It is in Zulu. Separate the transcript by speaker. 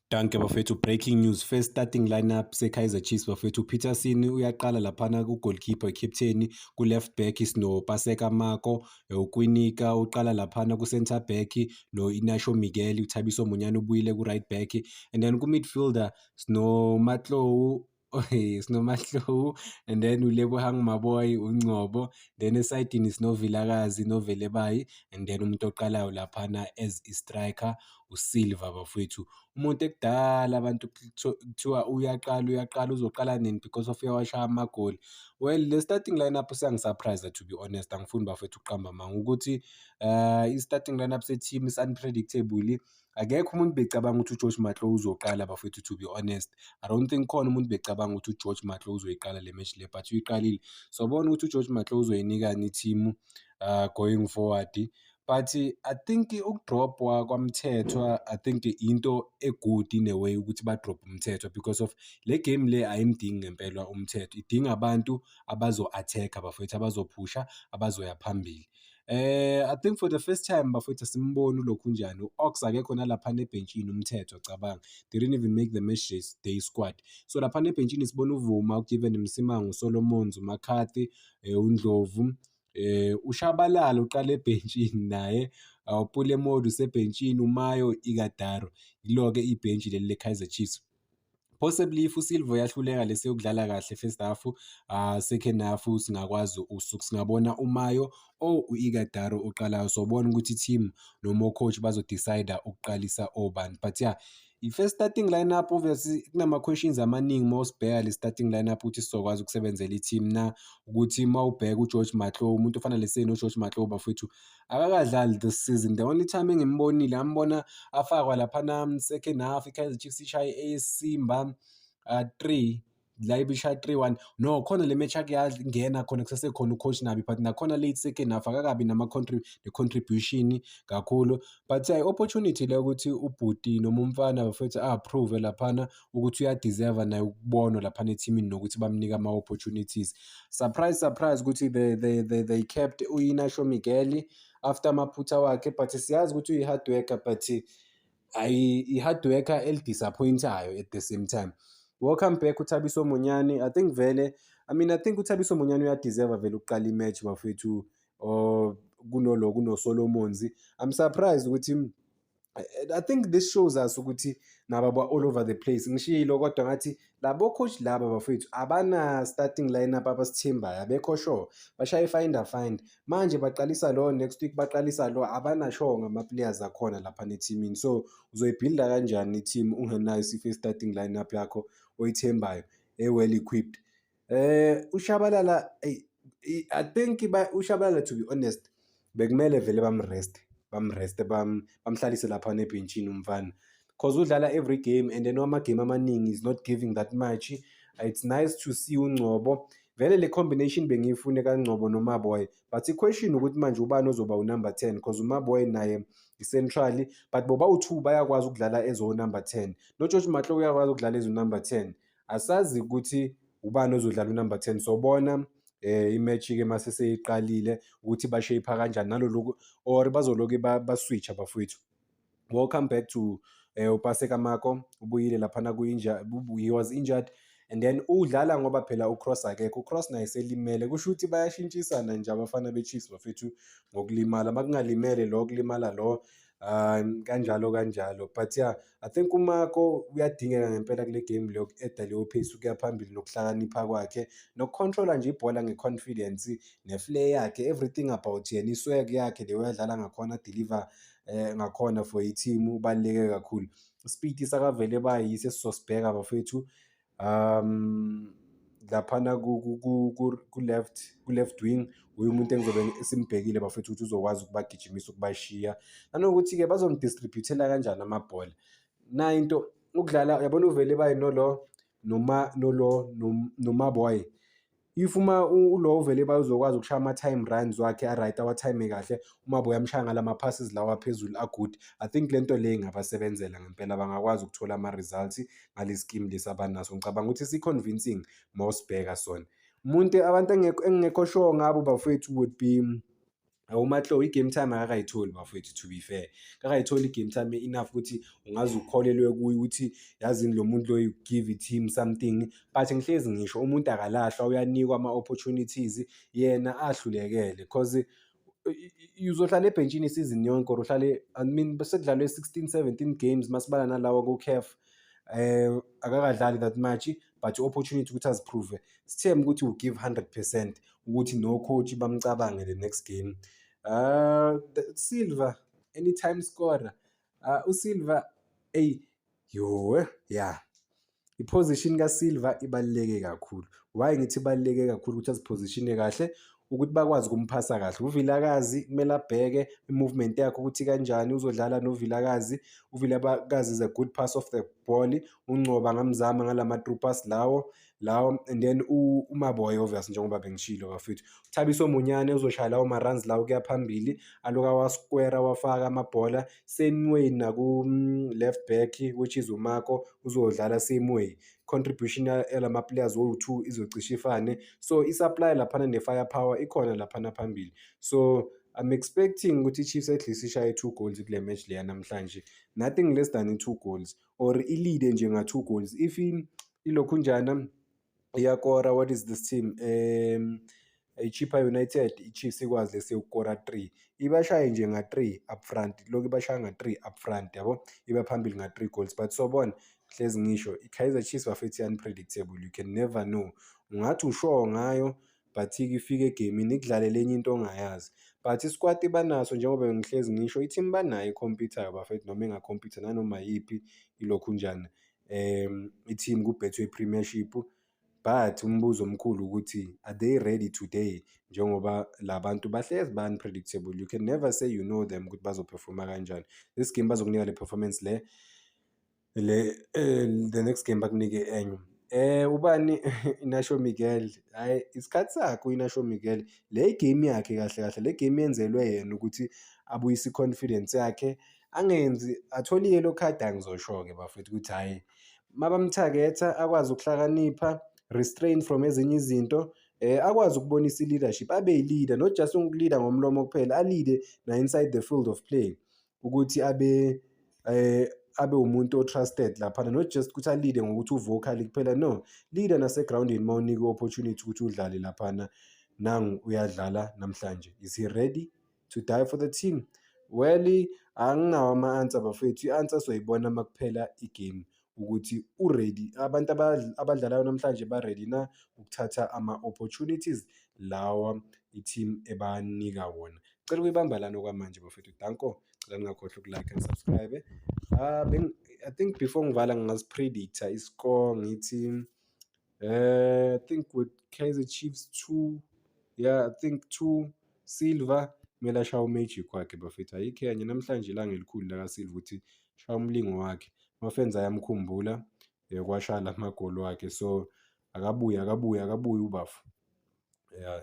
Speaker 1: Dankie bafethu, breaking news, first starting lineup se-Kaizer Chiefs bafethu. Peterson uyaqala laphana ku-goalkeeper, captain. Ku-left back sino-Paseka Mako, uKwinika uqala laphana ku-centre back no-Inacio Miguel, uThabiso Monyane ubuyile ku-right back, and then ku-midfielder sinoMatlou and then uLebohang Maboe, uNgcobo, then esayidini sinoVilakazi noVelebayi, and then umuntu oqalayo laphana as i-striker uSilva bafowethu. Umuntu ekudala abantu kuthiwa uyaqala, uyaqala, uzoqala nini because of uyawashaya amagoli. Well, le starting lineup siyangi-surprise, to be honest, angifuni bafethu ukuqamba amanga ukuthi i-starting lineup se-team is unpredictable. Akekho umuntu becabanga ukuthi uGeorge Matlou uzoqala bafethu, to be honest. I don't think khona umuntu becabanga ukuthi uGeorge Matlou uzoyiqala le match le, but uyiqalile. Sobona ukuthi uGeorge Matlou uzoyinikani i-team going forward. But I think uku-drop-wa kwaMthethwa, I think into e-good in a way ukuthi ba-drop uMthethwa because of le game le ayimdingi ngempela uMthethwa, idinga abantu abazo-attack-a bafowethu, abazophusha, abazoya phambili. I think for the first time bafowethu asimboni ulokhunjani, u-Ox akekho nalaphana ebhentshini uMthethwa, cabanga. They didn't even make the match day squad. So laphana ebhentshini sibona uVuma, uGiven Msimang, uSolomons, uMcCarthy, uNdlovu, uShabalala uqala ebhentshini naye, uPule Mmodi usebhentshini, uMayo, Ighodaro. Yilo-ke ibhentshi leli le-Kaizer Chiefs. Possibly if uSilva uyahluleka lese yokudlala kahle first half, second half singakwazi, singabona uMayo or u-Ighodaro oqalayo. Sobona ukuthi i-team noma o-coach bazo-decide-a ukuqalisa obani. But yeah, i-first starting lineup, obviously kunama-questions amaningi mawusibheka le starting lineup ukuthi sizokwazi ukusebenzela i-team na, ukuthi mawubheka uGeorge Matlou, umuntu ofana lese no-George Matlou bafowethu akakadlali this season. The only time engimbonile, ngambona afakwa laphana second half i-Kaizer Chiefs ishaye i-AS Simba 3 la ibishaya 3-1. No, khona le match ake yangena khona kusasekhona u-coach Nabi, but nakhona late second half akakabi ne-contribution kakhulu. But i-opportunity le ukuthi ubhuti noma umfana bafethu a-prove laphana ukuthi uya-deserve naye ukubonwa laphana ethimini nokuthi bamnike ama-opportunities. Surprise, surprise ukuthi they kept u-Inacio Miguel after amaphutha wakhe, but siyazi ukuthi uyi-hard worker, but i-hard worker eli-disappoint-ayo at the same time. Welcome back uThabiso Monyane. I think vele, I mean, I think uThabiso Monyane uya-deserve vele ukuqala i-match bafethu or kunolo kuno-Solomons. I'm surprised ukuthi, I think this shows us ukuthi nabo ba all over the place. Ngishilo kodwa ngathi labo coach laba bafethu abana starting lineup abasithembayo, abekho sure, bashaye i-finder find. Manje baqalisa lo, next week baqalisa lo, abana sure ngama-players akhona laphana ethimini. So uzoyi-build-a kanjani i-team ungenayo i-first starting lineup yakho oyithembayo e-well equipped? UShabalala, I think uShabalala, to be honest, bekumele vele bam-rest, bam-rest, bamhlalise laphana ebhentshini umfana cause udlala every game and then ama-game amaningi is not giving that much. It's nice to see uNgcobo vele, le combination bengiyifune kaNgcobo noMaboe, but i-question ukuthi manje ubani ozoba u-number 10, cause uMaboe naye i-centrally, but bobawu-two bayakwazi ukudlala as o-number 10, noGeorge Matlou uyakwazi ukudlala as u-number 10. Asazi ukuthi ubani ozodlala u-number 10. Sobona i-match-ke mase seyiqalile ukuthi ba-shape kanjani nalolu or bazoloke ba-switch-a bafowethu. Welcome back to uPaseka Mako, ubuyile laphana ku-injury, he was injured and then udlala ngoba phela uCross akekho, uCross naye selimele, kusho ukuthi bayashintshisana nje abafana be-Chiefs bafethu ngokulimala, makungalimele lo kulimala lo, kanjalo kanjalo. But yeah, I think uMako uyadingeka ngempela kule game le yoku-add-a leyo pace ukuya phambili nokuhlakanipha kwakhe noku-control-a nje ibhola nge-confidence ne-flair yakhe, everything about yena, i-swag yakhe, le way adlala ngakhona, deliver ngakhona for i-team, ubaluleke kakhulu. Speed sakavele bayiso esizosibheka bafethu laphana ku-left wing, uye umuntu engizobe simbhekile bafethu ukuthi uzokwazi ukubagijimisa, ukubashiya, nanokuthi-ke bazom-distribute-ela kanjani amabhola. Nayo into ukudlala, uyabona uvele nolo noma nolo noMaboe, if uma ulo uvele uzokwazi ukushaya ama-time runs wakhe a-right, awa-time kahle, uMaboe amshaya ngalama passes lawa aphezulu a-good, I think le nto le ingabasebenzela ngempela, bangakwazi ukuthola ama-results ngale scheme lesi abanaso. Ngicabanga ukuthi si-convincing mawusibheka sona. Umuntu abantu engingekho sure ngabo bafowethu would be UMatlou i-game time akakayitholi bafowethu, to be fair. Akakayitholi i-game time enough ukuthi ungaze ukholelwe kuye ukuthi yazini lo muntu loyo give i-team something, but ngihlezi ngisho umuntu akalahlwa, uyanikwa ama-opportunities yena ahlulekele cause uzohlala ebhentshini isizini yonke or uhlale, I mean, sekudlalwe 16, 17 games masibala nalawa ku-CAF, akakadlali that much, but i-opportunity ukuthi azi-prove. Sithembe ukuthi will give 100% ukuthi no-coach bamcabange the next game. Silva, anytime scorer. USilva, eyi yo, yeah. I-position kaSilva ibaluleke kakhulu. Why ngithi ibaluleke kakhulu? Ukuthi azi-position-e kahle ukuthi bakwazi ukumphasa kahle. UVilakazi kumele abheke i-movement yakhe ukuthi kanjani uzodlala noVilakazi. UVilakazi is a good pass of the ball. UNgcobo angamzama ngalama through pass lawo and then uMaboe, obvious, njengoba bengishilo bafethu. Thabiso Monyane uzoshaya lawo ma-runs lawo kuya phambili, aloku awa-square, awafaka amabhola. Same way naku-left back, which is uMako, uzodlala same way. Contribution yalama players wowu-two izocishe ifane. So i-supply laphana ne-fire power ikhona laphana phambili. So I'm expecting ukuthi i-Chiefs at least ishaye two goals kule match leya namhlanje. Nothing less than two goals or i-lead nje nga-two goals. If ilokhunjana iyakora, what is this team? I-Chippa United, i-Chiefs ikwazi lese ukukora three. Ibashaye nje nga-three up front, lokhu ibashaya nga-three up front, yabo, iba phambili nga-three goals, but sobona. Hlezi ngisho, i-Kaizer Chiefs, bafethu, i-unpredictable, you can never know. Ungathi usho ngayo, but-ke ifike egemini ikudlalele enye into ongayazi. But i-squad banaso, njengoba ngihlezi ngisho, i-team banayo i-compete-ayo bafethu, noma inga-compete nanoma yiphi ilokhunjana i-team ku-Betway Premiership. But umbuzo omkhulu ukuthi are they ready today, njengoba la bantu bahlezi ba-unpredictable? You can never say you know them ukuthi bazo-perform-a kanjani. This game bazokunika le performance le, the next game bakunike enye. Ubani Inacio Miguel, hhayi, isikhathi sakhe u-Inacio Miguel, le game yakhe kahle kahle, le game yenzelwe yena ukuthi abuyise i-confidence yakhe, angenzi athole i-yellow card. Angizosho-ke bafethu ukuthi hhayi, mabam-target-a akwazi ukuhlakanipha, restrain from ezinye izinto, akwazi ukubonisa i-leadership, abe yi-leader, not just uku-leader ngomlomo kuphela, a-lead-e na-inside the field of play, ukuthi abe umuntu o-trusted laphana, not just ukuthi a-lead-e ngokuthi u-vocal kuphela, no, leader nasegrawundini uma unikwa i-opportunity ukuthi udlale laphana. Nangu uyadlala namhlanje. Is he ready to die for the team? Well, anginawo ama-answer bafethu, i-answer soyibona uma kuphela igame ukuthi u-ready, abantu abadlalayo namhlanje ba-ready na ukuthatha ama-opportunities lawa i-team ebanika wona. Cela ukuyibamba lana okwamanje bafethu, danko, cela ningakhohlwa uku-like and subscribe. I think before ngivala ngingasi-predict-a i-score, ngithi I think with Kaizer Chiefs two, yeah, I think two. Silva kumele ashaye u-magic wakhe bafethu, ayikho enye namhlanje, ilanga elikhulu lakaSilva ukuthi shaya umlingo wakhe. Ama-fans ayamkhumbula kwashaya lamagoli wakhe, so akabuye, akabuye, akabuye ubafo, yeah.